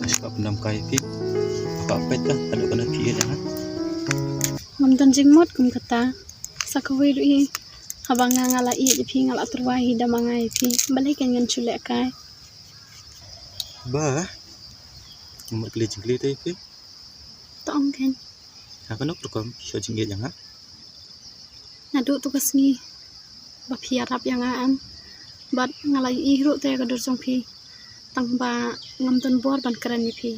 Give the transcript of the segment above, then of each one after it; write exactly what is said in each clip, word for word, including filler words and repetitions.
Ka shu pyndam kai phi. Ka peit ka, haduh kane phi ïa ha. Ngam don jingmut kum kata. Sa kawei ruh hi. Haba nga nga la ïeit ïa phi, nga la tyrwa hi da ma nga ïa phi. Balei kan ngan shu leh kai? Ba. Ngam kylli jingkylli te ïa phi. To ong kan. Ha kano ka rukom shu jingïeit ïa nga? Naduh tu ka sngi ba phi ïarap ïa nga em. Bad nga la ïohi ruh te ka dur jong phi. Tang ba ngam don bor ban kren ïa phi.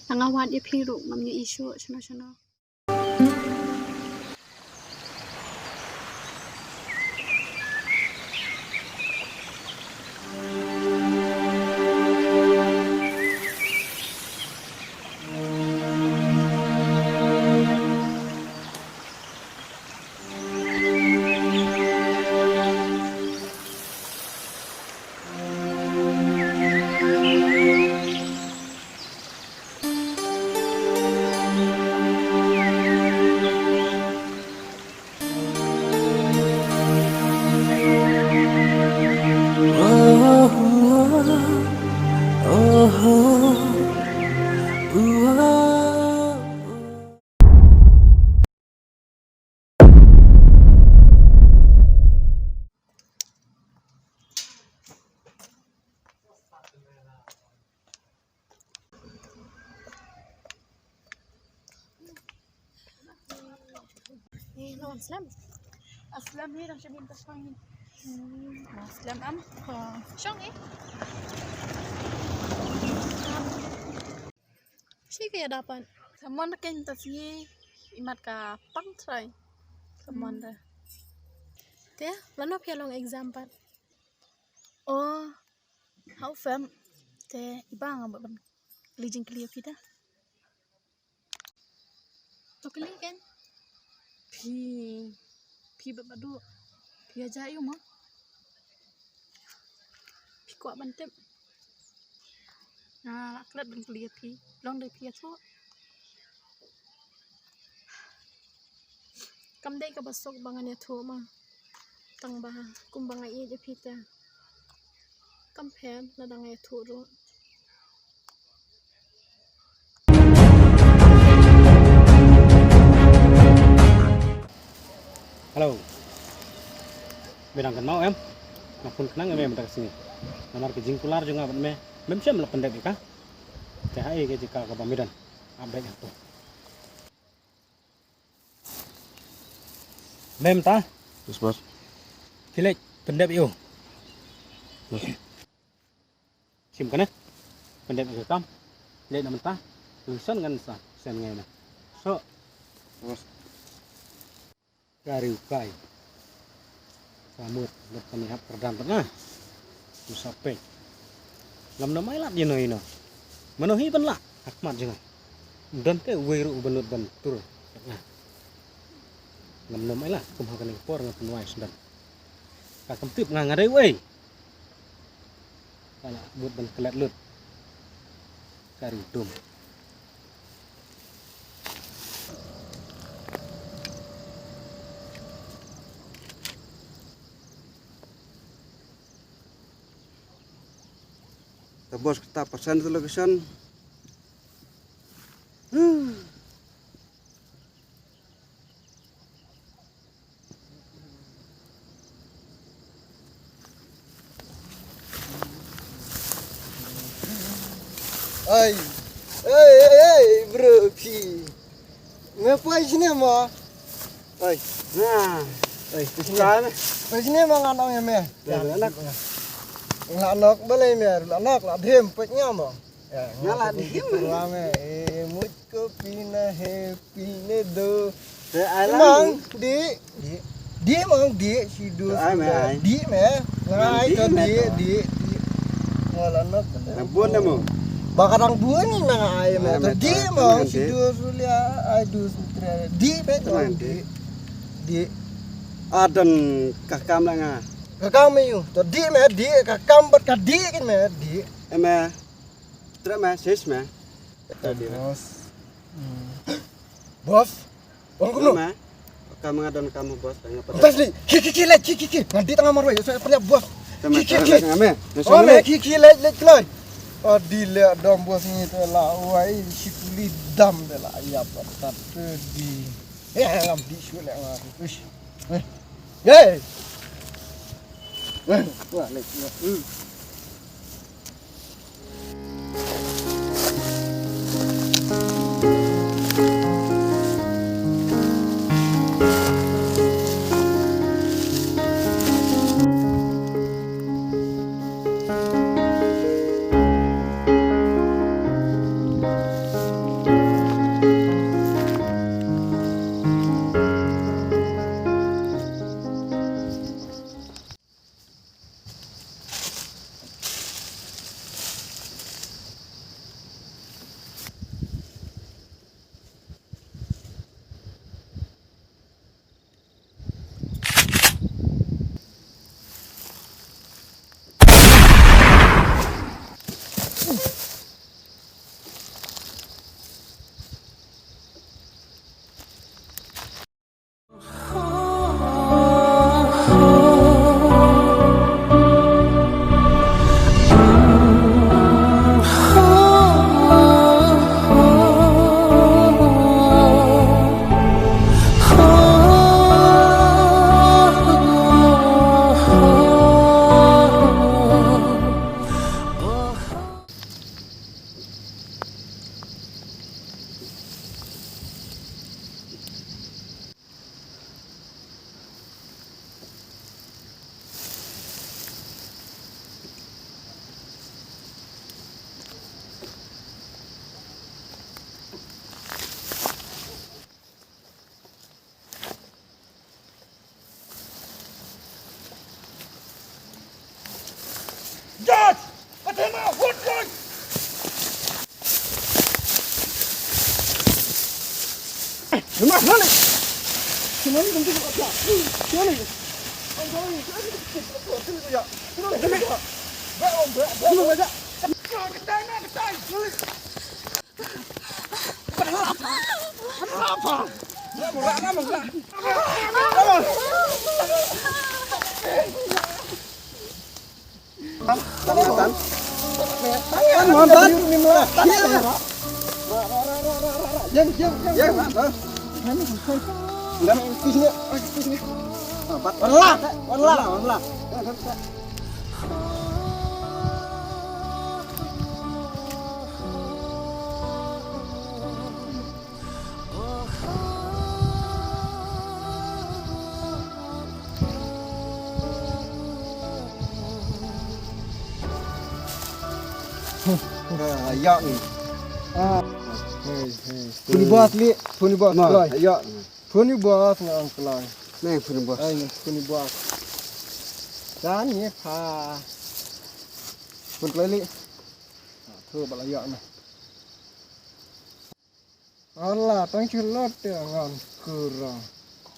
Tang nga wad ïa phi ruh ngam ïohi shuh shano shano. Eh, no, Aslam. Aslam ni, dang shem ta shong. Hmm, Aslam am. Oh, shong eh. Shi ka ya dapat. Samon ken ta si imat ka pang trai. Samon da. Te, lano phi long exam pat? Oh, how fam? Te, iba nga ban kylli jingkylli ïa phi ta. To kylli kan? Phi, phi bad badu. Phi aja ïu mo. Phi kwah ban tip. Nga la klet ban kylli ïa phi. Long dei phi ïathuh. Kam dei kaba suk ba ngan ïathuh ma. Tang ba kumba nga ïeit ïa phi te. Kam pher lada nga ïathuh ruh. Hello. Me dang kynmaw em? Nga phone khnang ïa me mynta ka sngi. Namar ka jingkular jong nga bad me, mem shym la pyndep ïa ka. Te ha ei ka jaka kaba me don. Update hato. Mem ta? Yes, boss. Phi leit pyndep ïa u. Yes. Shim kane. Pyndep ïa ka kam. Leit na mynta. Lungsan ngan sa send ngai na. So. Yes. Ka riewkai. Ka mut, lut kane hap kyrdan pat nga. Nusapek. Ngam nang ai lad ïano ïano. Mano hi ban lah ha khmat jong nga. Don te uwei ruh uban lut ban tur ïa nga. Ngam nang ai lad, kum ha kane ka por nga pynwai sdang. Ka kam tip nga nga dei uei. Ka la mut ban klet lut. Ka riewdum. Te boss, kita pasan tu location. Huh. Ai. Ai, ai, ai, bro, phi. Me poi sini mo. Ai. Na. Ai, poi sini. Ka na. Poi sini mo, ngan ong ïa me. Ya, ya, anak. Nga la nok balei me, la nok la dhim poi nya mo. Ya, nga la dhim. Nga la dhim. Ruang eh, eh, mujhko peena hai, peene do. Te ai lang. Mang, di. Di. Di mang, di, si dus. Te ai me ai. Di me. Nga ai to di, di, di. Nga la nok. Na bun na mo. Ba ka dang bun ni na nga ai me. Ai to me di to, mang, te si dus, ulia, ai dus, tre. Di me to, mang, di. Di. Adon ka kam la nga. Ka kam me yu. To di me, di, ka kam bad ka di kin me, di. Ai me. Trap ma, sis ma. Boss. Hmm. Boss. Ong kumno? Ma. Ka ma nga don ka ma boss, tang nga. Boss ni. Ki ki ki leit, ki ki ki. Ngan di tang marwei, usah pynlap boss. Ki ki ki. Nga me. Oh me, ki ki leit, leit kloi. Adi le dom bos ngi te la wai shikuli dam te la yap tat te di. Eh, ngam di shu le ngam. Ush. Eh. Hey. Eh, wah, le. George! Fatima, what, what? Hey, come on, honey. Come on, come on, come on. Come on. Ïa ni. Phone boss li, phone boss. Ïa. Phone boss nga ong kloi. Nang phone boss. Ai, phone boss. Dan ni pha. Phone kloi li. Tu ba la ïa na. Ala, tang chu lot te ngan kura.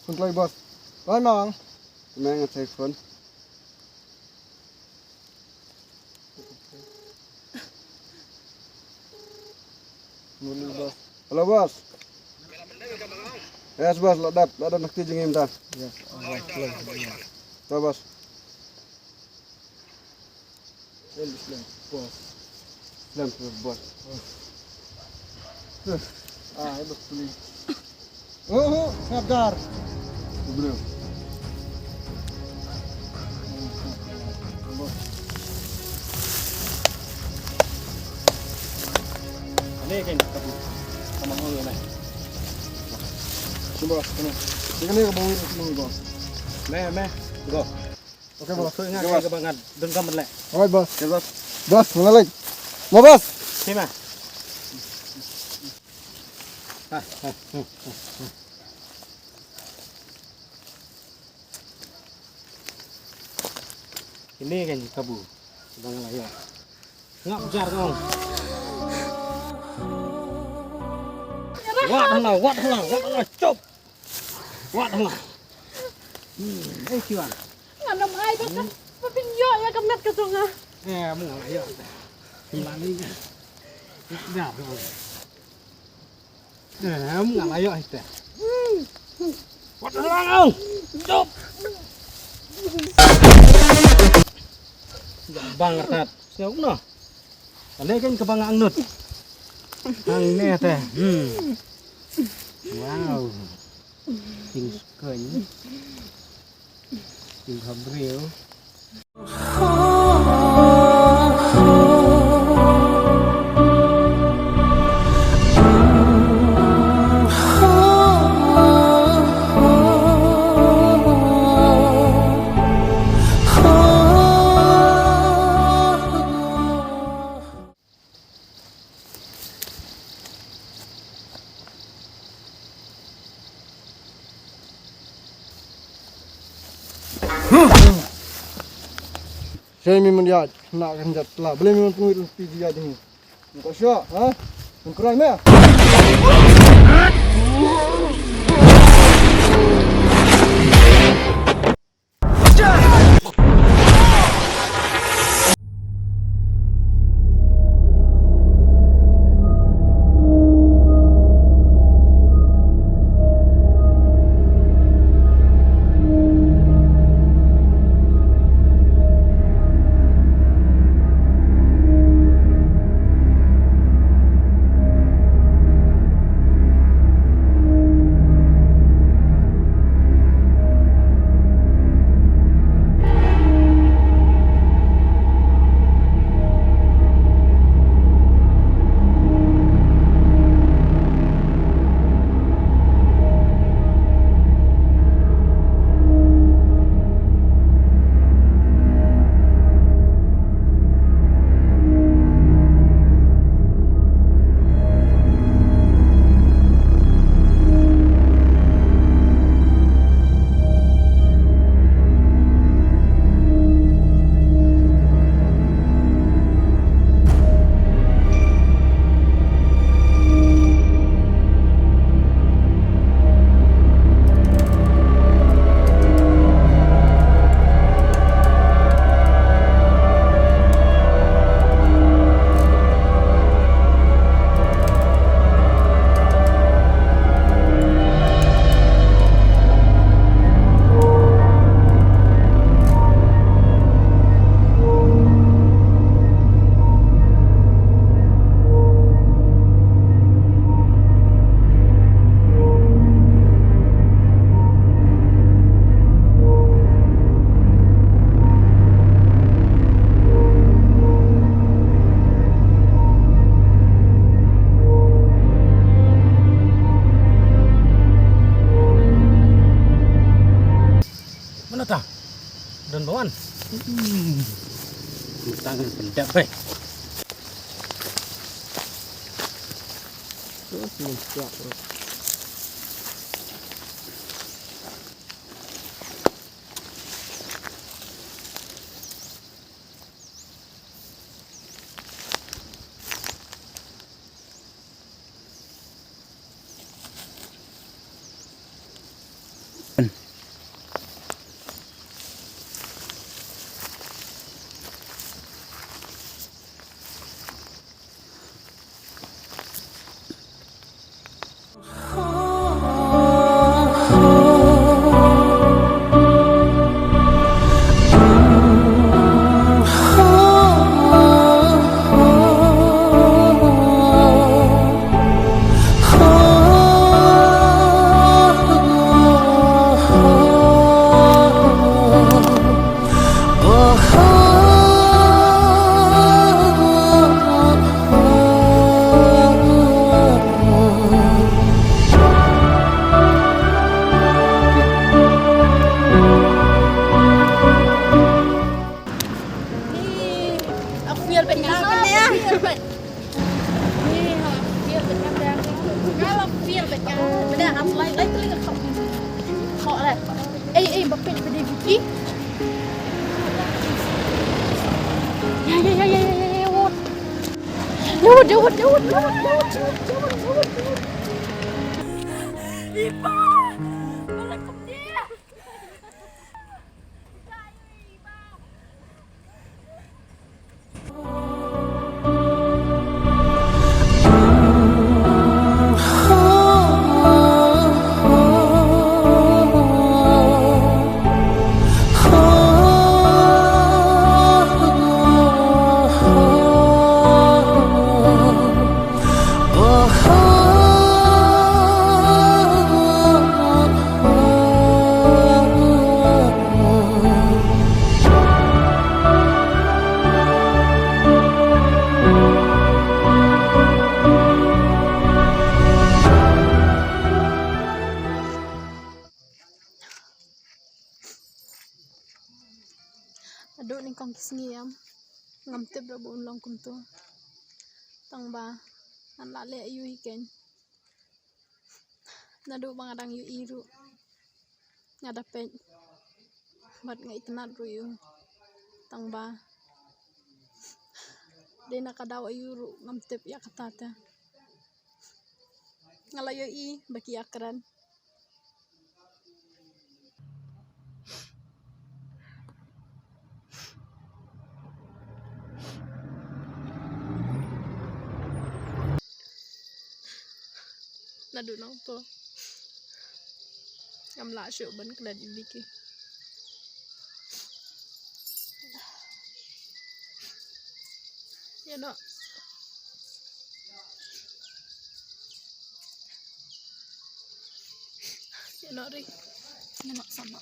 Phone kloi boss. Ba nang. Nang ngan check phone. Hello, boss. Yes, boss, la dap, la dap nakti jingim ta. Yes, boss. To, boss. Lem, boss. Ah, ini boleh. Oh, oh, sabar. Bro. Ini kan kabu. Sama mau ni. Cuba sini. Sini kabu ini, boss. Meh, meh. Go. Okay, boss. Khoi nga, okay, boss. Ka ba nga don kam leh. Alright, boss. Okay, boss. Boss, mana lagi? Mau, boss. Sima. Ini kan kabu. Bang lah ya. Ngap jar ngong. Wat hala, wat hala, wat hala, chop. Wat hala. Hmm, eh, kiwan. Ngan ym ai ba ka, ba phin ïoh ïa ka met ka jong nga. Eh, mu nga la ïoh. Phi la ni. Jar ngong. Eh, mu nga la ïoh ite. Wat hala ngong. Chop. Bang tat. Siap noh. Kane kan kaba nga angnud. Hangne te. Hmm. Wow. Ting skon. Ting khabreu. Shei mi mun ïaid na kan jat la. Bele mi mun pynwit phi ji ïaid hi. Ko sha, ha? Mun krai me. Mana ta? Don bawan. Hmm. Tang pendap, eh. Terus menjak, bro. Ey, ey, bapit pada Vicky. Ya, ya, ya, ya, ya, ya, ya, wot. Ya, wot, ya, wot, ya, wot, ya, wot, ya, wot, ya, wot, ya, wot, ya, wot. Ipa! Malah kau dia. Nyngkong ki sngi em, ngam tip ruh ba un long kumto. Tang ba ngan lah leh aiu hi keiñ. Naduh ba nga dang ïohi ruh nga da peit bad nga itynnad ruh ïa u. Tang ba dei na ka daw aiu ruh ngam tip ïa kata te. Nga la ïohi ba ki ïakren. Naduh nangto ngam lah shuh ban klet ïa u Vicky. Ïa noh. Ïa noh ri. Ïa noh sama.